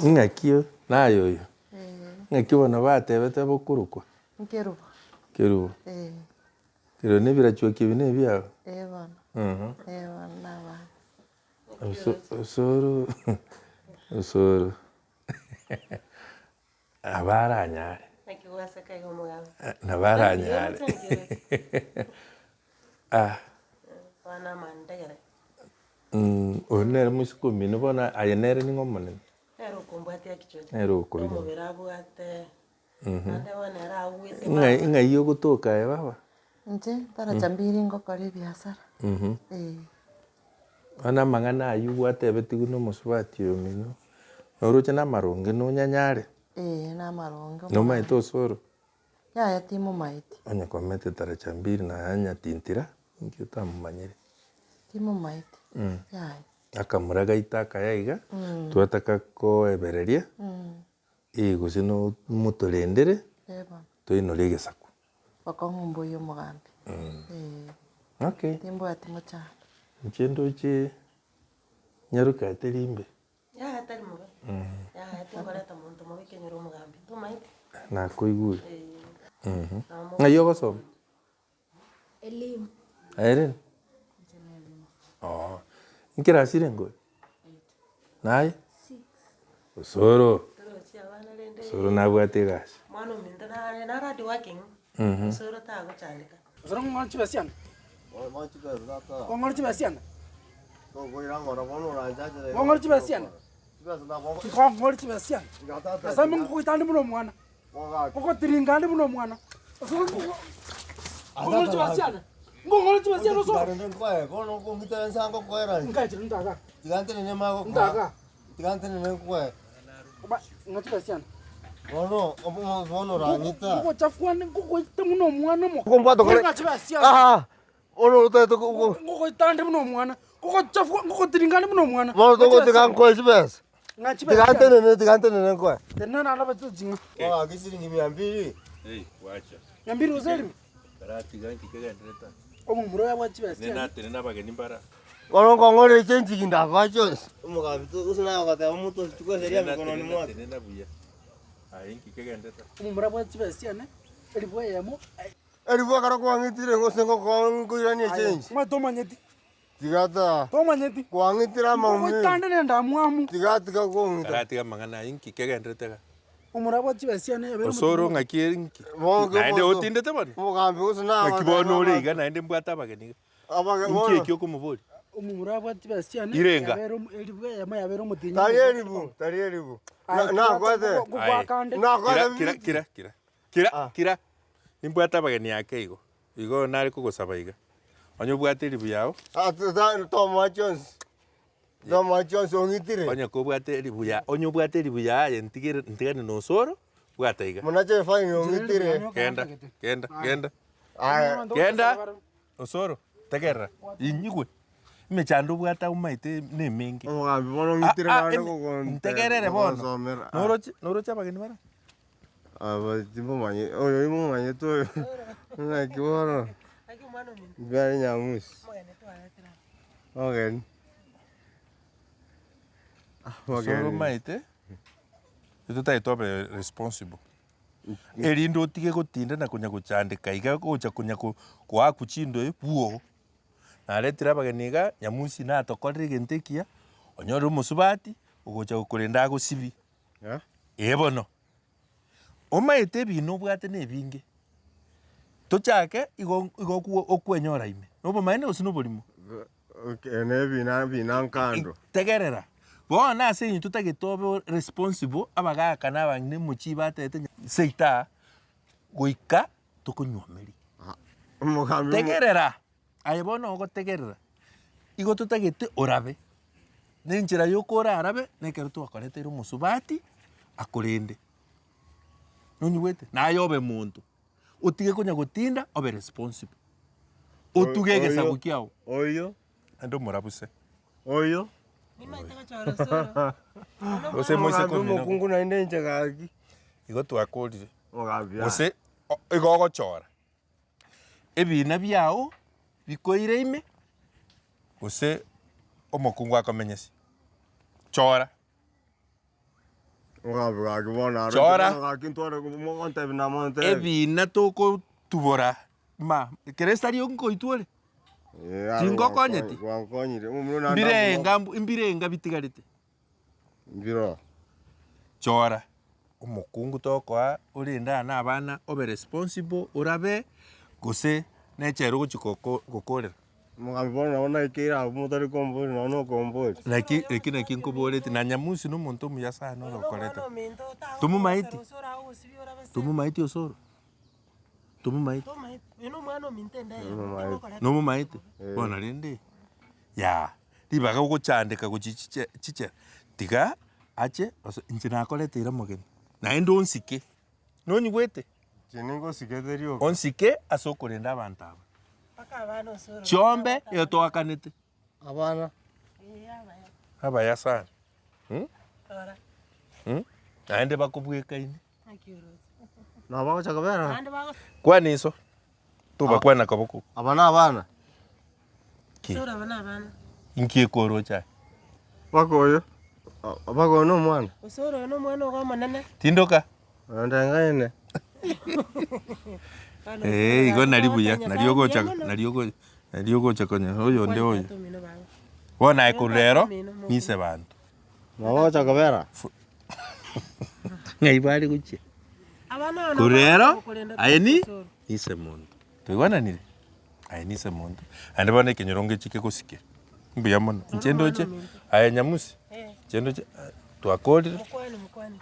Ng'aki naye oyo? Ng'aki bono batebete bokorokwa? Nkerubo. Kerubo. Eh. Kerubo na ebirachuoki ebi na ebiao? Eh bono. Eh bono na abana. Osoro osoro nabo aranyare. Naki gwaseka iga omogambi? Nabo aranyare. Ah. Abana amandegere. Oyo nere moiseke omino bono aye nere ning'o omonene? Nere okombwatia kichwa Nere okorunya. Omobere abwate, naende bono ere agwete Ng'ai baba. ng'ai ogotoka aye baba? Inche ntaracha mbiri ngokora ebiasara, eh. Bono amang'ana aywo gwatebetigwe na omosubati oyo omino, noroche namaronge nonyanyare? Eh, namaronge omogaka. Nomaete osoro? Yaya timomaeti. Onye kwamete taracha mbiri na anyatintira, inki otamomanyire? Timomaeti, yaya. Akamura gaito akaya iga, twataka koebereria, ee gose no motorendere, toinore egesaku. Bokong'u mboiyo omogambi, ee. Okay. Timbwati mochando. Inche ndoche nyaroke teri mbe. Yaya tari mobe, yaya tinkoreta monto mobe ekenyoro omogambi, tomaeti? Nakoigure. Ee. Ng'ai ogosoma? Elimu. Aye rende? Oo. Nkerasi renge oyo? Naye? Six. Osoro. Torochi abana rende. Osoro nabwate egasi. Mwana ominto nare nare hard working, osoro tagochandeka. Osoro ng'ong'ore chibesa chiane? Ng'ong'ore chibesa chiane? Ng'ong'ore chibesa chiane? Nkong'ore chibesa chiane? Nyasae ngogoita ande buna omwana. Ngogotiringa ande buna omwana. Ng'ong'ore chibesa chiane? Ng'ong'ore chibesa chiane osoro? Nkaechire ntaga. Ntaga. Ng'a chibesa chiane. Ngogochafua ngogoita buna omwana omoke. Ng'a chibesa chiane. Ngogoita ande buna omwana. Ngogochafua ngogotiringa ande buna omwana. Bono togotiga nkoe chibesa. Ng'a chibesa Tiga chiane. ntenene, tiga ntenene nkoe. Tenena naende obete ching'a. Goaka esiringi mia mbili. Mia mbili gose erimo. Omomura oyo abwate chibesa chiane. Bono nkong'ore echenji ndakoa chionsi. Omogambi gose naye ogoteba omonto osikweseria mikononi mwake. Omomura abwate chibesa chiane, elifu eyemo. Elifu ekero kwang'itire gose ngokoa nkoiranie echenji. Omanyete tomanyeti. Tiga ta. Tomanyeti. Kwang'itire amaumio. Ngogoitande nende amwamu. Tiga tiga kong'ita. Karatiga amang'ana ayio nki kegenderete iga? Omomura abwate chibesa chiane yabere Osoro omotienyi. ng'aki ere nki? Bono Naende omonto- otindete bono? Omogambi gose naye Ng'aki bono ore iga naende mbwate abageni iga? Abage Inki bono. eki okomoboria? Omomura abwate chibesa chiane Irenga. yabere omo- elifu eyemo yabere omotienyi. Tari elifu, tari elifu. Aye, Na- nakwete. ngogoaka ande. Nakwete Kira, kira, kira, kira. Kira, Ah. kira. Nimbwate abageni ake igo. Igo nare kogosaba iga. Onye obwate elifu yao. Ah, ta- tomoa chionsi. Tomoa chionsi ong'itire. Onye kobwate elifu ya, onye obwate elifu yaye ntigere ntigane na osoro, bwata iga. Monache efaini ong'itire. Genda, genda, genda. Aye. Genda. Osoro, tegerera, inyigwe, emechando obwate omaete nemenge. Omogambi bono ong'itire Ah, ah, naende eme- kogon- ntegerere bono. kogonsomera. Ah. Noroche, noroche abageni bara? Aba timomanye, oyo imomanyete oyo. Naki bono, mbare Nyamusi. Omogeni. Osoro Omogeni. omaete, totagete obe responsible. Erinde otige gotinda na konya gochandeka iga gocha konya ko koakwa chindoe bwogo. Naretire abageni iga, nyamusi natokorere egento ekiya, onyore omosubati, ogocha gokorenda agosibie. Ee bono, omaete ebina obwate na ebinge, tochake igo igo okwo okwenyora ime, na obomaene gose na oborimo? Okay, na ebina ebina nkando. Tegerera, bono ase eng'encho totagete obe responsible, abagaka na abang'ina emochie batebete ng'a seito aa, goika tokonywomerie. Omogambi omo- Tegerera, aye bono ogotegerera, igo totagete orabe, na enchera yoka orarabe, na ekero twakoreteire omosubati, akorende. Nonyigwete? Naye obe monto. Otige konya gotinda obe responsible. Otuge egesaku kiao. Oyo. Naende omorabuse. Oyo. Nimaete gochora osoro. Gose moise Omogambi komina. omokungu naende inche gaki. Igo twakorire. Omogambi aye. Gose igo ogochora ebina biao bikoire ime gose omokungu akomenyesie. Chora. Omogambi gaki bono aro Chora. bono gaki ntware mogontebi na montebi. Ebina tokotubora ma ekero esari nkoitwa ore. Eh, aro Tingokonyeti? Gwankonyire. Omomura naende Mbirenga mbirenga bitigarete. Mbiroo. Chora omokungu tokoa orende aa na abana obe responsible orabe gose nechera ogochi goko gokorera. Omogambi bono nabo naikeire abwo motari komboria nonye na okomboria. Naki eki naki nkoboreti na Nyamusi na omonto omuya sana ore okorete. Tomomaeti? Tomomaeti Osoro? Tomomaeti? Nomomaete? Bono rende yaa. Ribaga ogochandeka gochia chiche chichera, tiga ache ase inche nakoreteire omogeni, naende onsike, nonyigwete? Inche ningosikete rioka. Onsike ase okorenda abanto aba. Chiombe igo toakanete. Abana. Abaya sana mh, naende bakobwekaine. Nabo bagocha kobera. Kwana iso, tobakwana koboko. Aba na abana. Ki? Inki ekoroche aye? Mpaka oyo, mpaka oyo na omwana. Osoro oyo nomwana ogo omonene. Tindoka. Oyo ndengaine. Ee, igo nari buya, nari ogocha nari ogo nari ogocha konya oyonde oyo. Bono aye korwa rero, nise banto. Nabo ogocha kobera. Ng'ai bare gochia? Korwa rero, aye ni nise monto. Twaigwananire? Aye nise monto. Naende bono ekenyoro ngechike gosikia. Mbuya mono. Inche ndoche, aye Nyamusi, inche ndoche twakorire. Mokwane mokwane.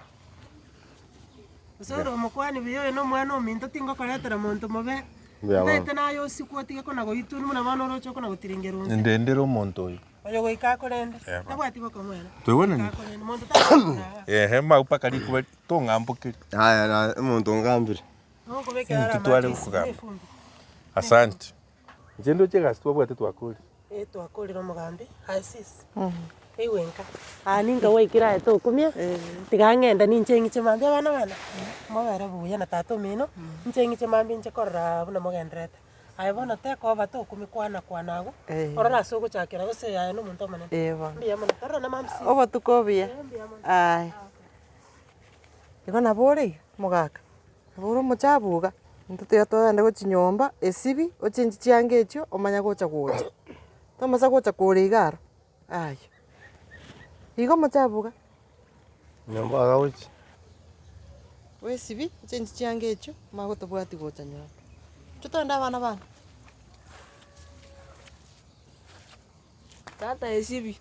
Osoro omokwane buya oyo na omwana ominto tingokoretera monto mobe. Mbuya mono. Ntaete naye osikwe otige kona goitwa buna bono oroche okona gotiringerwa inse. Ndendere omonto oyo. Oyo goika akorende, Eh, bono. tabwati bokong'u ere. Twaigwananire? Goika akorende, monto tagokorenda igaa. Ehe, mao mpaka rikuba tong'ambokeria. Yaya na omonto ongambire. Nokobekera are Intwe amache tware ase gokogamba. efumbi. Asante. Inche ndoche egasi twabwate twakorire. Eh, twakorire omogambi, aye sis, eigwe nka. Aa ninka gwaikire aye tokumia, tiga ng'ende ninche ng'iche mambia abana bane, mobere buya na tata omino, inche ng'iche mambia inche korora buna mogendererete. Aye bono tekoba tokumia kwana kwana agwo, orore ase ogochakera gose aye na omonto omonene. Eh bono. Mbuya mono, tororane mambia sis. Obotuko obuya. Eh, mbuya mono. Aye. Igo nabo ore iga, omogaka, nabo ore omochabu iga, intwe tiga togende gochia nyomba, esibi, ochengi chianga echio, omanye gocha gocha. Tomasa gocha kore iga aro, ayio. Igo omochabu iga. Nyomba iga gochia. Oesibi, ochengi chianga echio, omanye gotobwatia gocha nyomba. Inchuo togende abana bane. Tata esibi.